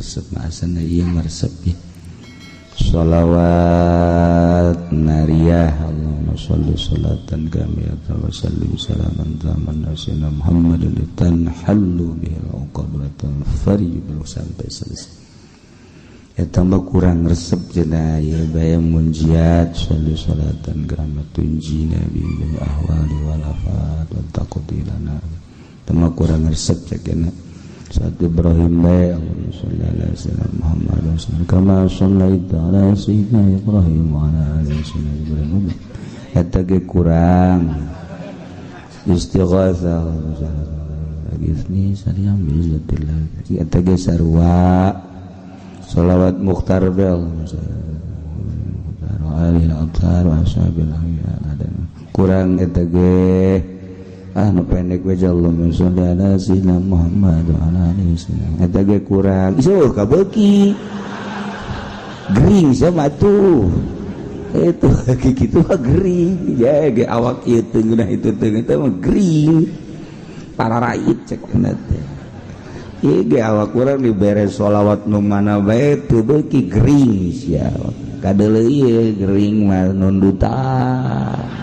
resep asana ieu meresep ya. Sholawat nariyah Allahumma sholli sholatan kamilatan wa sallim salaman taman nasyina Muhammadin tanhallu bihil uqadratan farij sampai selesai. Eta mah kurang resep cenah ieu bae munjiat sholli sholatan keramatun jina bi ahwali wal afat wa taqdilana. Eta mah kurang resep cenah. Saat Ibrahim bae Allahumma sholli ala sayyidina Muhammad wa sallam kama shallaita ala sayyidina Ibrahim wa ala ali sayyidina Ibrahim. Eta ge kurang istighatsah lagi sariyam bi izzatillah. Eta ge sarua sholawat mukhtar bel kurang eta ge nu pendek we Allahumma sholli ala sayyidina Muhammad wa ala alihi wasallam eta ge kurang ieu kabeuki gering sama tuh itu kitu mah gering ya ge awak ieu teu ngeunah itu teu eta mah gering pararait cek teh. Ieu awak urang dibere sholawat nu mana bae teu beuki gering sia kadeuleu ieu gering mah nundutan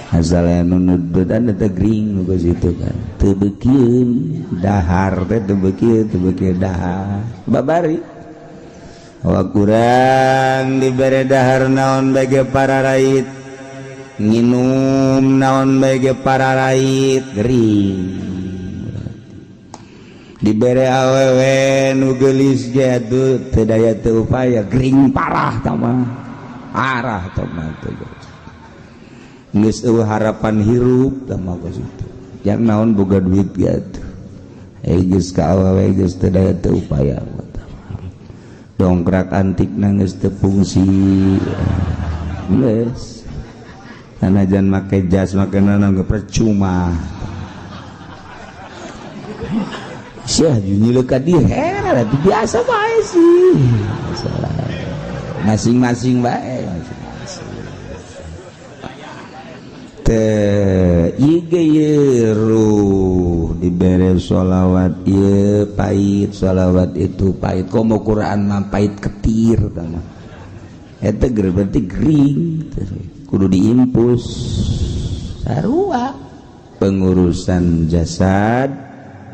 asal nundutan teh gering nu geus itu kan teu beukieun dahar teh teu beukieun dahar babari awak urang dibere dahar naon bae ge pararait nginum naon bae ge pararait gering dibere awewe nu geulis ge atuh teu daya teu upaya gering parah tah mah parah tah mah teh geus eueuh harapan hirup tah mah geus itu yang naon boga duit ge atuh geus ka awewe geus teu daya teu upaya dongkrak antikna geus teu fungsi geus sanajan make jas make naon ge percuma. Syah nyileuh ka dieu heran atuh biasa bae sih. Masing-masing bae. Teh ieu ge ieu ruh dibere sholawat ieu pahit sholawat itu pahit komo Quran mah pahit ketir tah mah. Eta berarti gering kudu diimpus sarua pengurusan jasad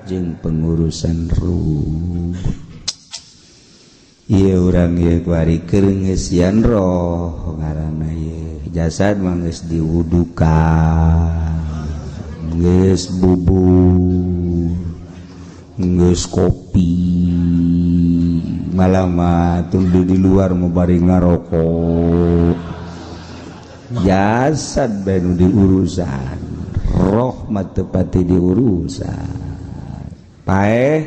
jeung pengurusan ruh. Ieu urang ieu kuari keur ngeusian roh ngaranna ieu jasad mah geus diwudukan geus bubur geus kopi malah mah tuluy di luar mau bari ngarokok jasad bae nu diurusan roh mah teu pati diurusan. Paeh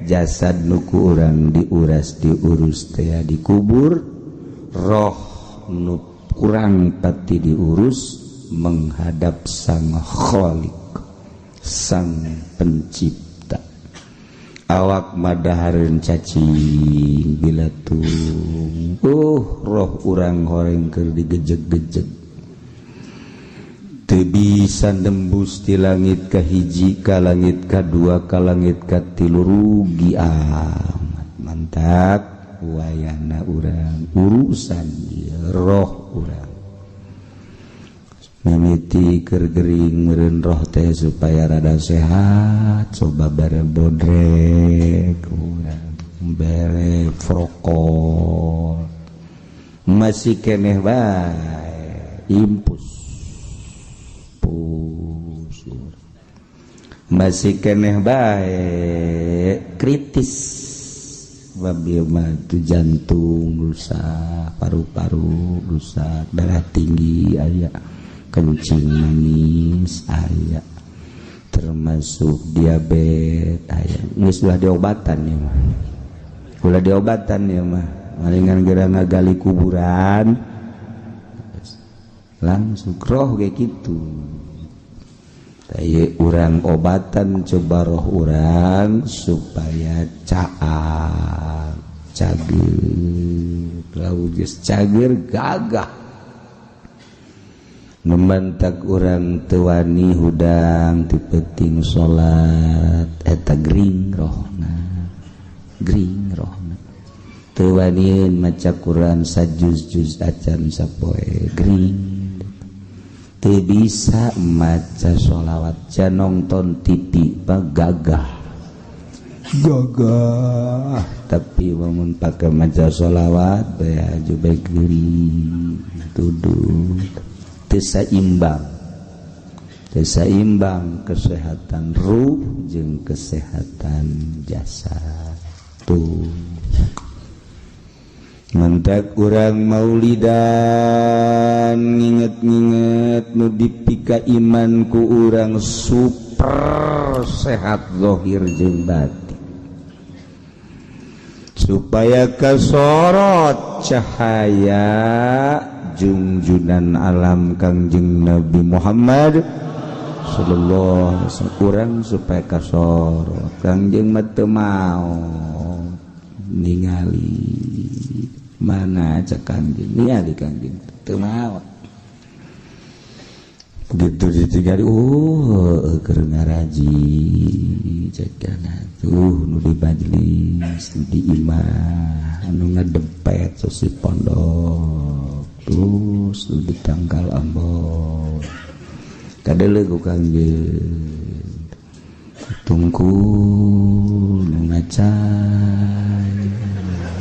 jasad nuku urang diuras diurus teh dikubur roh nu kurang pati diurus menghadap sang Khalik sang pencipta. Awak madahareun cacing bilatung roh urang horeng keur digejeg-gejeg teu bisa nembus di langit ka hiji ka langit ka dua ka langit ka tilu rugi amat mantap wayahna urang urusan ieu roh urang mimiti keur gering meureun roh teh supaya rada sehat coba bare bodrek urang bere prokol masih keneh bae impus masih keneh bae kritis babil mah itu jantung rusak paru-paru rusak darah tinggi aya kencing manis aya termasuk diabetes aya geus ulah diobatan ya mah ulah diobatan ya mah malingan geura ngagali kuburan langsung roh kayak gitu. Taye urang obatan coba roh urang supaya caang cager lamun geus cager gagah membantak urang teu wani hudang ti peuting salat eta gering rohna. Gering rohna. Teu wanian maca Quran sajuz-juz acan sapoe gering. Teu bisa maca sholawat can nonton TV gagah. Gagah tapi lamun pake maca sholawat bae aju bae gering tuduh. Teu saimbang. Teu saimbang kesehatan ruh jeung kesehatan jasad. Tuh. Mantak urang maulidan nginget-nginget nu dipika iman ku urang super sehat zahir jeung batin. Supaya kasorot cahaya jungjunan alam Kangjeng Nabi Muhammad sallallahu alaihi wasallam urang supaya kasorot Kangjeng mah teu mau ningali mana cek Kangjeng ningali Kangjeng teu mau begitu ditinggali keur ngaraji cek tuh nu di majelis nu di imah anu ngadepet sosi pondok terus nu di tangkal ambon kadeuleu ku Kangjeng tungkul nu ngacai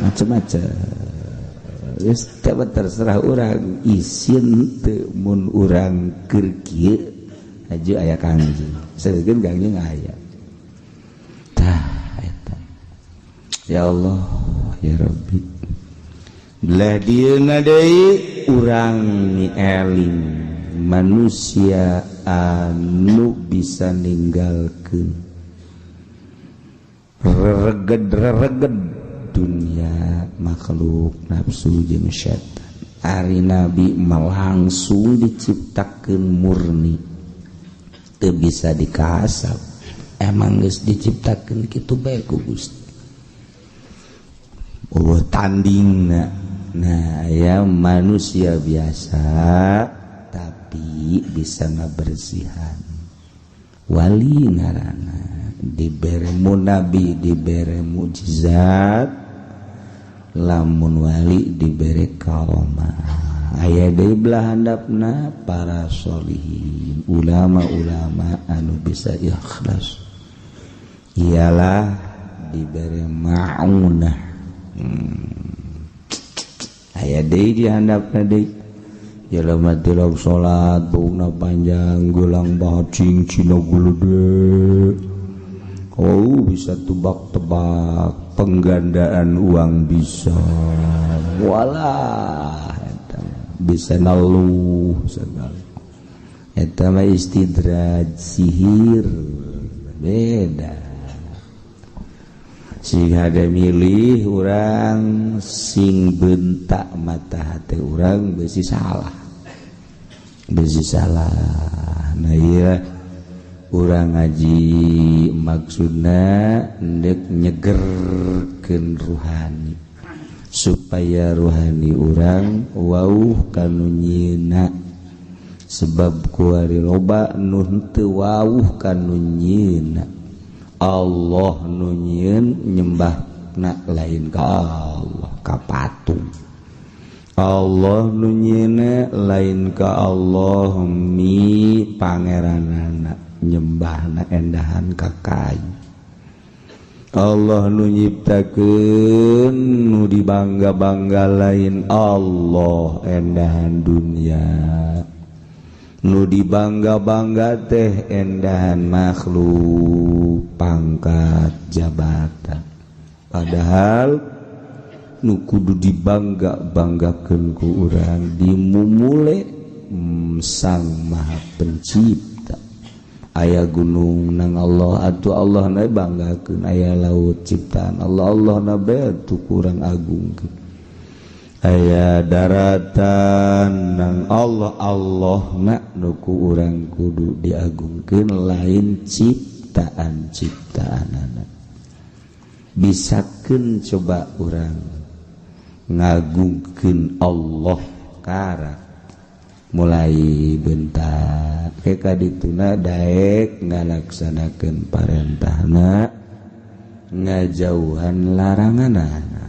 macam-macam geus terserah urang isin teu mun urang keur kieu aju aya Kangjeng saeukeun Kangjeng aya. Tah eta ya Allah ya Rabbi belah dieuna deui urang nieling manusia anu bisa ninggalkeun rereged-rereged dunia makhluk nafsu jeung setan. Ari nabi mah langsung diciptakeun murni teu bisa dikasab emang geus diciptakeun kitu bae ku Gusti. Oh tandingna. Nah ya manusia biasa tapi bisa ngabersihan wali ngaranna dibere nabi dibere mukjizat lamun wali dibere karomah aya deui belah handapna para sholihin ulama-ulama anu bisa ikhlas ialah dibere maunah. Aya deui di handapna deui jelema tilok salat buukna panjang gelang bacing cina gulede. Oh bisa tebak-tebak penggandaan uang bisa walah eta bisa naluh segala eta mah istidraj sihir beda sing ada milih urang sing bentak mata hati urang besi salah nah iya urang ngaji maksudna ndek nyegerkeun ruhani supaya ruhani urang wauh kanu nyieuna sebab kuari loba nu henteu wauh kanu nyieuna. Allah nu nyieun nyembahna lain ka Allah ka patung. Allah nu nyieuna lain ka Allah mi pangeranana nyembahna endahan ka kayu. Allah nu nyiptakeun nu dibangga-bangga lain Allah endahan dunia. Nu dibangga-bangga teh endahan makhluk pangkat jabatan. Padahal nu kudu dibangga-banggakeun ku urang dimumule Sang Maha Pencipta. Aya gunung nang Allah atuh Allah na banggakeun, aya laut ciptaan Allah Allah na bae atuh kurang agungkeun. Aya daratan nang Allah Allah na nu ku urang kudu diagungkeun lain ciptaan-ciptaanana. Bisakeun coba urang ngagungkeun Allah karak mulai bentak ke kadituna daek ngalaksanakeun parentahna Ngajauhan laranganana.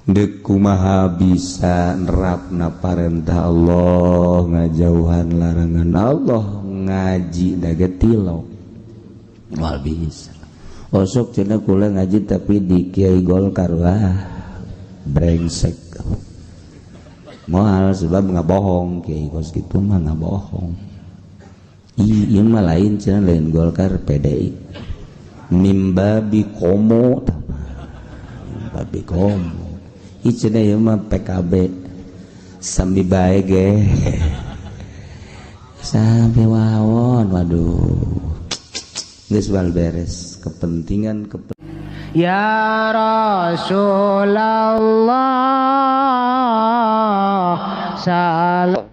Deuk kumaha bisa nerapna parentah Allah, ngajauhan larangan Allah, ngaji da ge tilok. Moal bisa. Osok cenah kula ngaji tapi di Kiai Golkar, wah brengsek. Moal sebab ngabohong, Kiai kos kitu mah ngabohong. Ih, ieu mah lain cenah, lain Golkar, PDI. Mimbabi komo tah. Mimbabi komo. Ih cenah ieu mah PKB. Sami bae ge. Sampai wawon, waduh. Geus bal beres kepentingan Ya Rasulullah salam.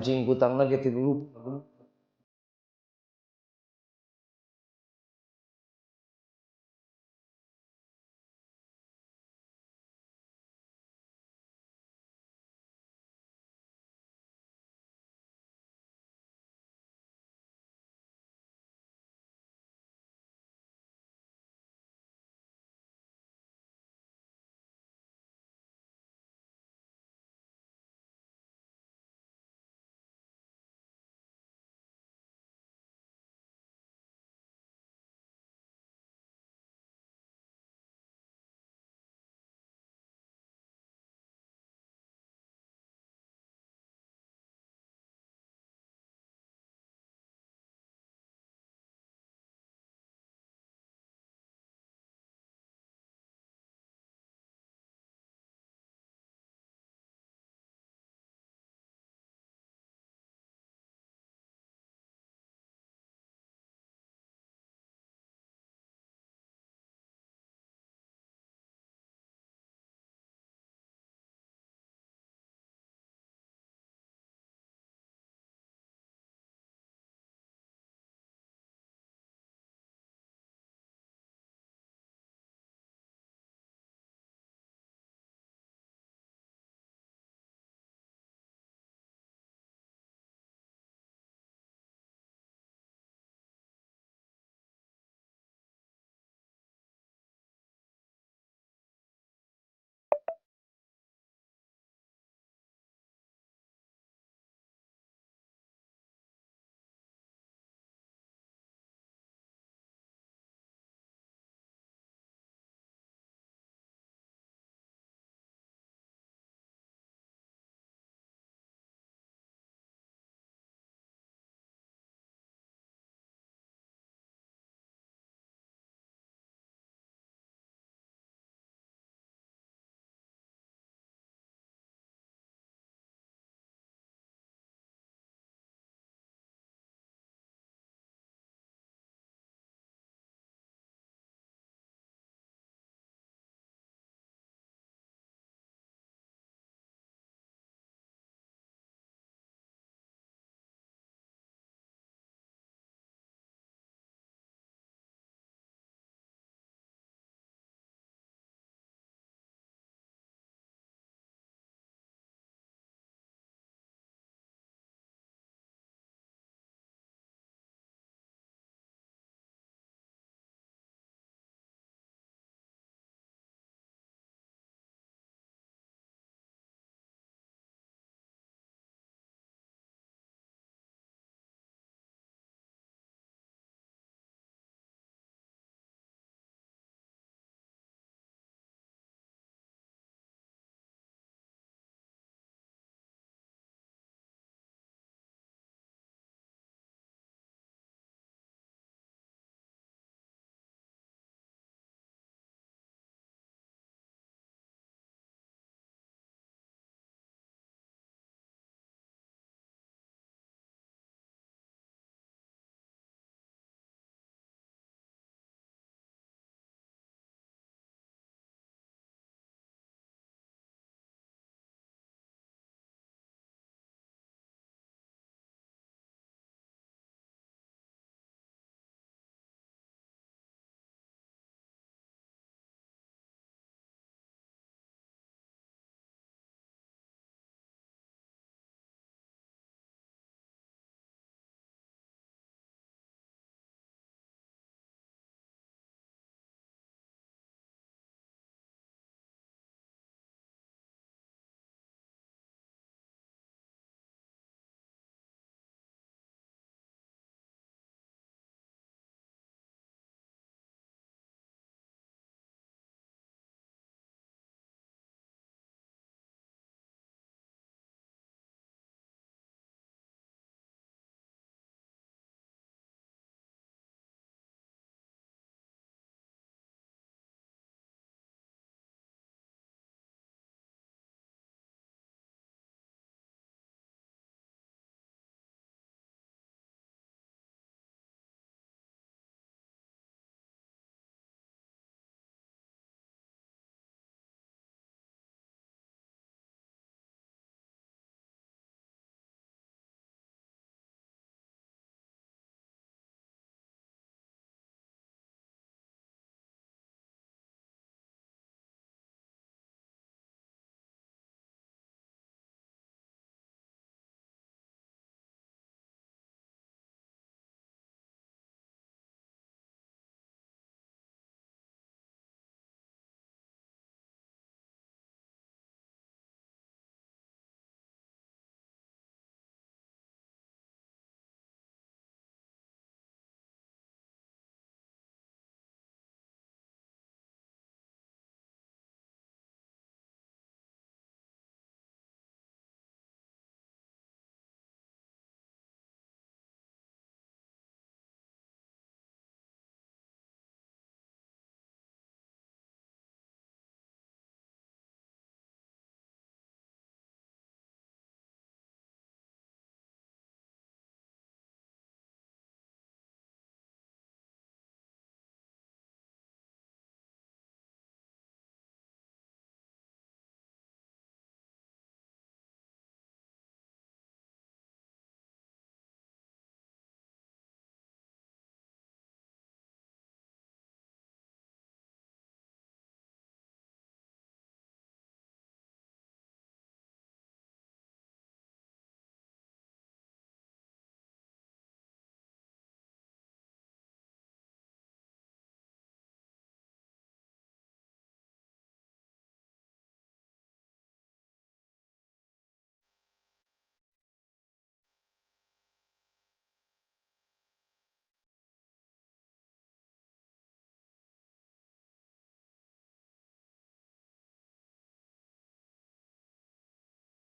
Cingkutang lagi tilu.